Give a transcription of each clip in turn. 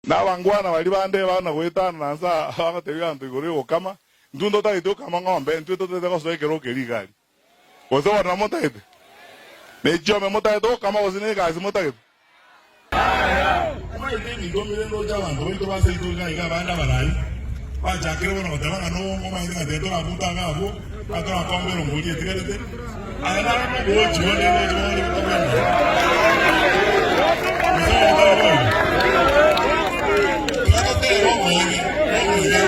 Na abangwana baria bande bana goetana na nse aa bagotebia abanto igoro y'ogokama, Intwe ntotagete gokama ng'ombe, intwe totagete gosoa ekerogo keria iga aria. Gose bono namotagete? Ne chiombe motagete gokama gose negasi motagete? Omanyete ebinto mbire ndoche abanto baito ba seito iga iga abande abarai bachakire bono goteba ng'a nomanyete ng'a tiga torabuta iga abwo, ng'a torakomba erongori etigarete. Aya naro nobochi bonde ndoche bore bokogenda. Gose bono tari boigo? Tiga totebe oboene nobuya.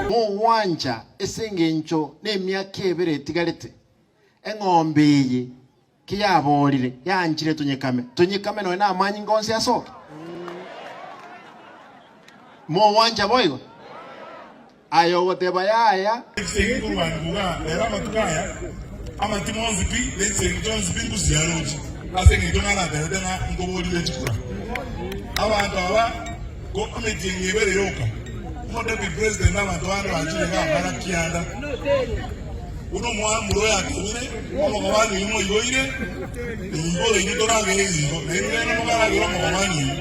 Mogwancha ase engencho nemiaka ebere etigarete, eng'ombe eye Ki yaborire, yanchire tonyekame, tonyekame nonya namanyinga onsi asoke? Mogwancha boigo? Aye ogoteba yaya. Chisegi korwa iga rero amatuko aya, amatimo onsi pi, ne chisegi chionsi pi nkusiaroche, ase engencho naratebete ng'a nkoborire chikura. Abanto aba ko emetienyi ebere yoka, omodeputy president na abanto bande bachire iga amara kianda. Buna omwamura oyo atebire, Omogabane oyio moigoire, igoro inwe toragere egingo, na inwe rende mokaragere omogabane oyio.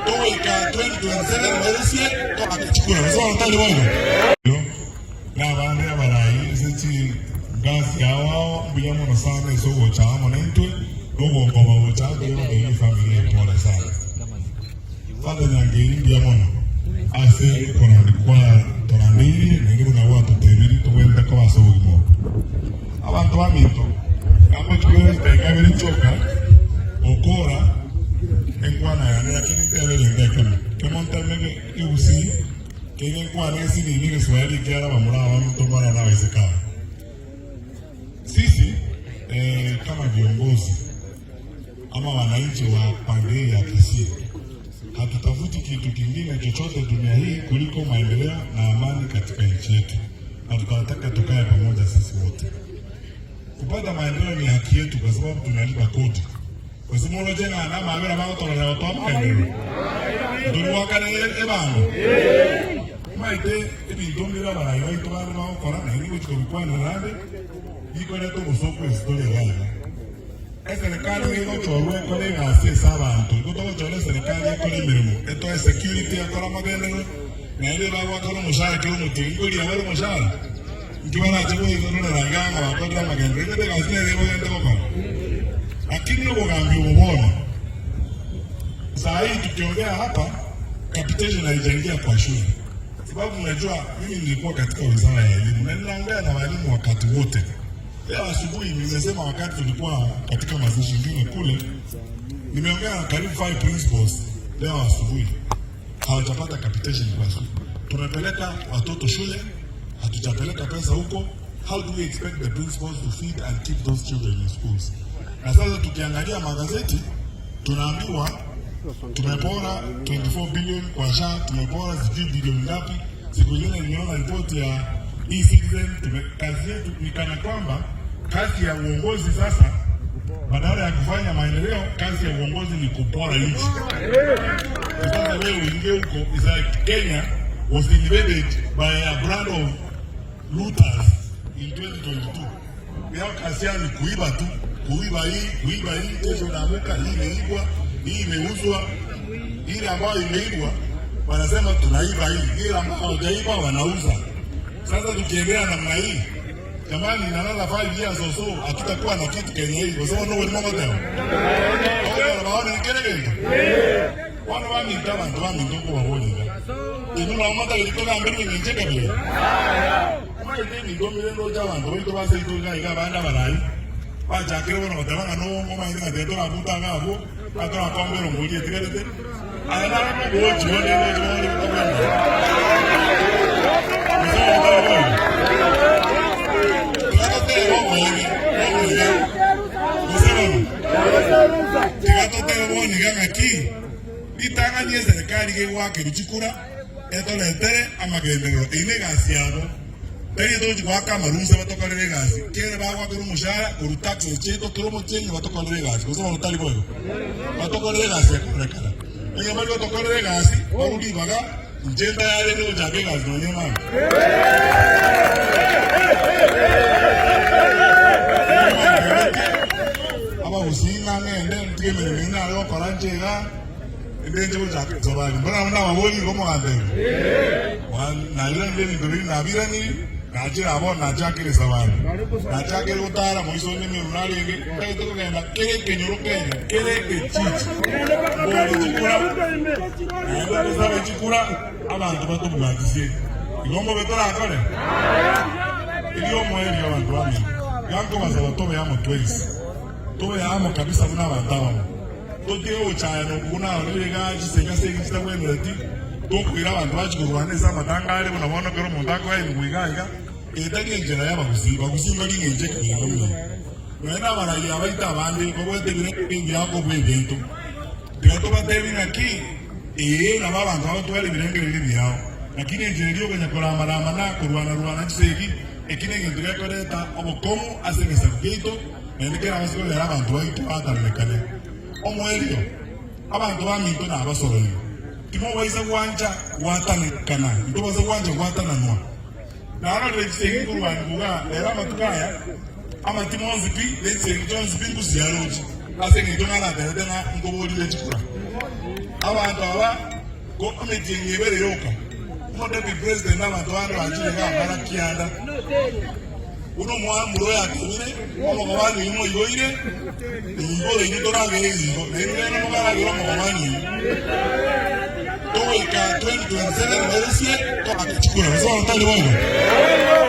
Togoika 2027 morusie toake chikura, gose bono tari boigo? Na abande abarai ase chingasi ao ao, mbuya mono sana ase ogocha amo naintwe, na ogonkoba gocha amo toria gotebia efamiri eye pole sana. Father Nyangeri mbuya mono ase okorandia kwa torandeirie naende buna gwatotebirie togwenerete koba ase obogima obo. Abanto baminto nagochi koira chidakika ibere chioka gokora enkwana yane lakini ntebe egento ekemo. Kemo nteme egusii keiga enkwana esinini egeswahili ekiara abamura abaminto mbare na abaiseke aba. Sisi eh, kama viongozi Ama wananchi wa pande hii ya Kisii, hatutafuti kitu kingine chochote dunia hii kuliko maendeleo na amani katika nchi yetu, na tunataka tukae pamoja sisi wote. Kupata maendeleo ni haki yetu kwa sababu tunalipa kodi. Gose moroche ng'a namabera bagotororera gotoa maendeleo? Ntorwakane ebango? Omanyete ebinto mbire abarai baito bande bagokora naende ngochia kobikwanera naende bikoreta obosooku ase tore iga iga. Eserekari nigo egochorwa ekore egasi ase abanto. Igo togochora eserekari ekore emeremo, etoe security, ekore amagenderero, naende ebagoakana omoshahara kera omotienyi. Nkoria bare omoshahara? Inki barache goirorera iga ng'a bakorire amagenderero? Egento egasi nere ebagente gokora. Lakini obogambi obo bono, saa hii tukiongea hapa, capitation haijaingia kwa shule. Sababu unajua mimi nilikuwa katika wizara ya elimu na ninaongea na walimu wakati wote. Leo asubuhi nimesema wakati tulikuwa katika mazishi ingine kule, nimeongea na karibu five principals leo asubuhi, hawajapata capitation kwa shule. Tumepeleka watoto shule, hatujapeleka pesa huko. How do we expect the principals to feed and keep those children in schools? Na sasa tukiangalia magazeti tunaambiwa tumepora 24 billion kwa SHA, tumepora sijui bilioni ngapi. Siku ingine niliona ripoti ya eCitizen. Kazi yetu ni kana kwamba kazi ya uongozi sasa, badala ya kufanya maendeleo, kazi ya uongozi ni kupora nchi. Sasa wewe uingie huko, is like Kenya was invaded by a brand of looters in 2022. Yao kazi yao ni kuiba tu, kuiba hii, kuiba hii, kesho naamuka hii imeibwa, hii imeuzwa, ile ambayo imeibwa wanasema tunaiba hii, ile ambayo hawajaiba wanauza. Sasa tukiendelea namna hii, jamani, in another 5 years or so hatutakuwa na kitu Kenya hii, kwa sababu nobody mogoteba baone kere gento bono baminto abanto baminto nkobaboria iga inwe nabo motagete togamberwe eng'encho ekabira Omanyete ebinto mbire ndoche abanto baito ba seito iga iga abande abarai bachakire bono goteba ng'a nomanyete ng'a tiga torabuta iga abwo ng'a torakomba erongori etigarete. Aya naro nobochi bonde ndoche bore bokogenda. Gose bono tari boigo? Tiga totebe oboene nobuya gose bono? Tiga totebe bono iga ng'aki ritang'ani eserekari gegoakerwa chikura etoretere amagenderero. Eyio negasi yabo. Tari togochi goaka amarunsa batokorere egasi. Kere bagoakerwa omoshahara korwa taxes chiaito kera omotienyi batokorere egasi. Gose bono tari boigo? Batokorere egasi ekorekana. Onye mbari gotokorera egasi, barwe ribaga, inche ntayarete gochaka egasi nonya emambia. Abagusii ng'a ng'ende ntige emeremo eye nare gokora inche igaa. Ende inche gochaka esabari, mbora abwo nababorie igo mogantebi? Nairanire ebinto biria nabiraniri, nachire aa bono nachakire esabari. Nachakire gotara moiso onde emeremo narenge, ntagete kogenda kera ekenyoro Kenya, kera egechichi, mbore chikura, naende tosabe chikura, abanto batobwatisie. Igo mbobe torakore? Erio omoerio abanto bamino, iga nkobasaba tobe amo twensi, tobe amo kabisa buna abanto abamo. Totige gochayana okwo buna abarwaire iga chisegi ase engencho chitagwenereti, tokoira abanto bachie korwana ase amatanga are buna bono ekero omonto akoenigwa iga iga, eye tari enchera y'abagusii, bagusii mbari engencho ekabira buna eye. Nonya nabaraiyo abaito abande babwate ebirengo ebiya kobua ebiaito. Tiga tobatebie ng'aki, ee, nabo abanto bagotwara ebirengererio ebiao, lakini enchera eria okonya korama-rama na korwana-rwana chisegi, eki negento gekoreta obokong'u ase egesaku giaito, Naende kerabase kogera abanto baito baatananekane. Omoerio, abanto baminto nabasoroire, timobaisa gwancha gwatanekana, ntobasa gwancha gwatananwa. Narorire chisegi nkorwania iga rero amatuko aya, amatimo onsi pi, ne chisegi chionsi pi nkusiaroche, ase engencho ng'a naterete ng'a nkoborire chikura. Abanto aba ko emetienyi ebere yoka, omodeputy president na abanto bande bachire iga amara kianda. Buna omwamura oyo atebire, Omogabane oyio moigoire, igoro inwe toragere egingo, na inwe rende mokaragere omogabane oyio. Togoika 2027 bairusie toake chikura, gose bono tari boigo?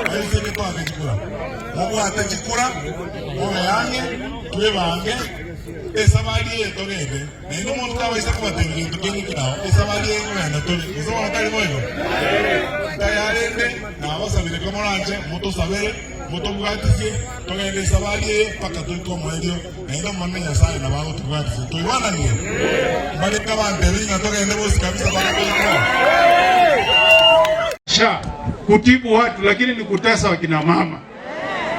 Bairusie toake chikura. Mobwate chikura, mobe ang'e, twebange, esabari eye togende. Naende omonto tabaisa kobatebia gento kende kiao, esabari eye nkogenda tore, gose bono tari boigo? Ntayarende, nabasabire komoranche, motosabere, motobwatisie, togende esabari eye mpaka toike omoerio, naende Omonene Nyasae nabo agotobwatisia. Toigwananire? Mbareke abantebie ng'a togende bonsi kabisa mpaka toike oo. Sha kutibu watu lakini ni kutesa wakina mama.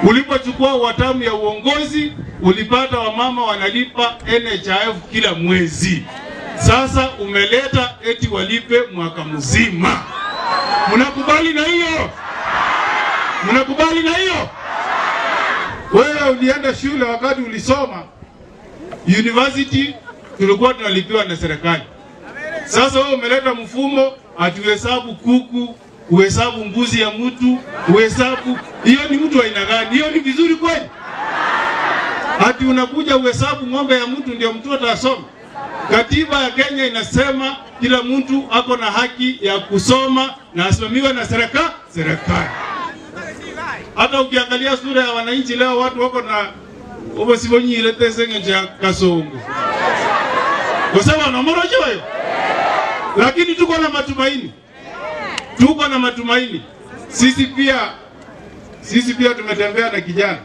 Ulipochukua watamu ya uongozi ulipata wamama wanalipa NHIF kila mwezi. Sasa umeleta eti walipe mwaka mzima. Mnakubali na hiyo? Mnakubali na hiyo? Wewe ulienda shule wakati ulisoma university, tulikuwa tunalipiwa na serikali. Sasa wewe umeleta mfumo atuhesabu kuku uhesabu mbuzi ya mtu, uhesabu hiyo ni mtu aina gani? Hiyo ni vizuri kweli? Ati unakuja uhesabu ng'ombe ya mtu ndio mtu atasoma? Katiba ya Kenya inasema kila mtu ako na haki ya kusoma na asimamiwe na serikali serikali. Hata ukiangalia sura ya wananchi leo, watu wako na obosibonyirete ase eng'encho ya kasongo gose bono moroche oyo, lakini tuko na matumaini Tuko na matumaini sisi pia, sisi pia tumetembea na kijana,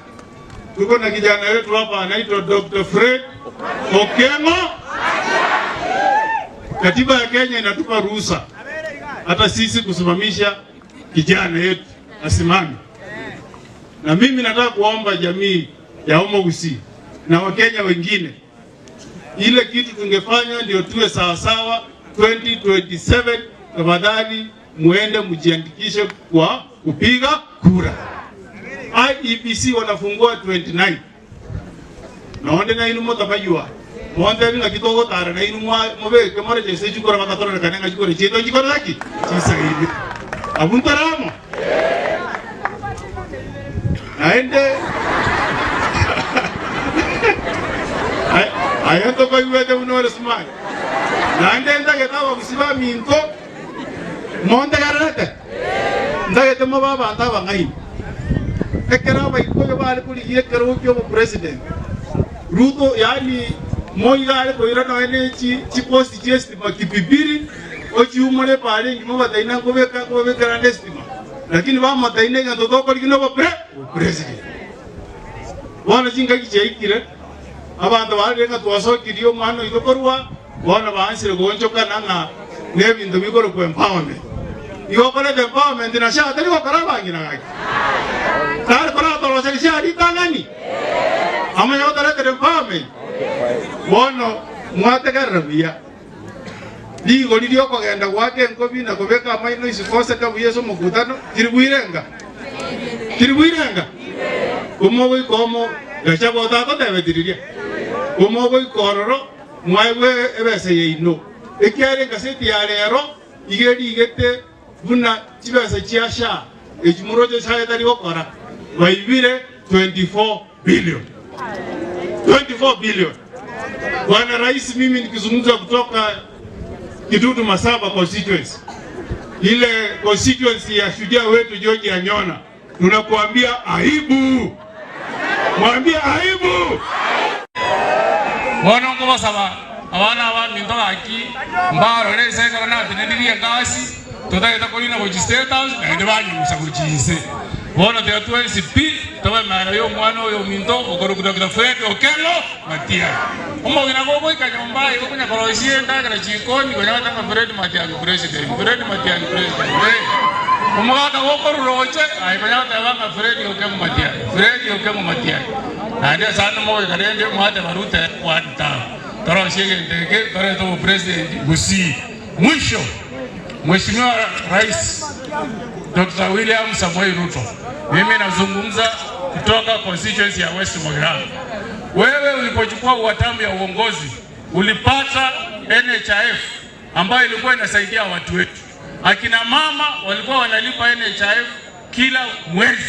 tuko na kijana wetu hapa anaitwa Dr. Fred Okengo. Katiba ya Kenya inatupa ruhusa hata sisi kusimamisha kijana yetu asimame, na mimi nataka kuomba jamii ya Homogusii na Wakenya wengine ile kitu tungefanya ndio tuwe sawasawa 2027. Tafadhali muende mjiandikishe kwa kupiga kura. IEBC wanafungua 29 nonde na inu motabayua montebi ng'aki togotara na inu mobeke moregese chikura bakatorerekane ng'a chikura chiaito nchikore ki chisaine abwo ntore amo Naende aye ntokoigwete buna ore smart. Naende ntagete abagusii baminto montegererete, ntagete mobe abanto abang'aini. Ekero Abaikuyu bare korigia ekerogo ki'obopresident, Ruto yaani Moi iga are koira nonya ne chiposti chi'estima Kipipiri, ochiumore epaara engima obataina nkobeka nkobabekera ande estima. Lakini bamotaina egento tokorigia nobopre obopresident. Bono chingaki chiaikire, abanto barire ng'a twasokirie omwana oito korwa, bono baansire goonchokana ng'a nebinto bikorokwa empowerment. Igo okoreta empowerment na SHA tari gokora abang'ina gaki. Tari koratoroseria SHA ritang'ani, amanye gotoretera empowerment. Bono mwategerera buya. Rigori ri'okogenda goaka enkobi na kobeka amaino isiko oseke buya ase omokutano, tiribwirenga? Tiribwirenga? Komogoika omo, Gachagua otatotebeti riria, komogoika ororo, mwaegwe ebesa yaino. Ekiagera egaseti ya rero iga erigete buna chibesa chia SHA echi moroche SHA etari gokora, baibire 24 billion. 24 billion. Bwana Rais, mimi nikizungumza kutoka Kitutu Masaba constituency, ile constituency ya shujaa wetu George Anyona, tunakuambia aibu, mwambie aibu. Bono nkobasaba abana abaminto gaki mbarore inse ekero natenenirie egasi, totagete korina gochia State House naende banyusa gochia inse. Bono tiga twensi pi tobe magega y'omwana oyo ominto okorokwa Doctor Fred Okello Matiang'i. Omogina gogoika nyomba aye gokonya koroisia endagera chikoni konya goteba ng'a Fred Matiang'i president, Fred Matiang'i president. Eh, omogaka gokorura oche aye konya goteba ng'a Fred Okello Matiang'i, Fred Okello Matiang'i. Naende ase ande mogoika rende mwateba Ruto one term. Torosie egento eke torete obopresident gusii. Mwisho, Mheshimiwa Rais Dr. William Samoei Ruto, mimi nazungumza kutoka constituency ya West Mogirango. Wewe ulipochukua hatamu ya uongozi ulipata NHIF ambayo ilikuwa inasaidia watu wetu. Akina mama walikuwa wanalipa NHIF kila mwezi.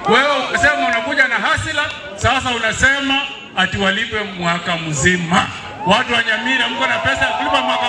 Wewe ukasema unakuja na hustler, sasa unasema ati walipe mwaka mzima. Watu wa Nyamira mko na pesa ya kulipa mwaka.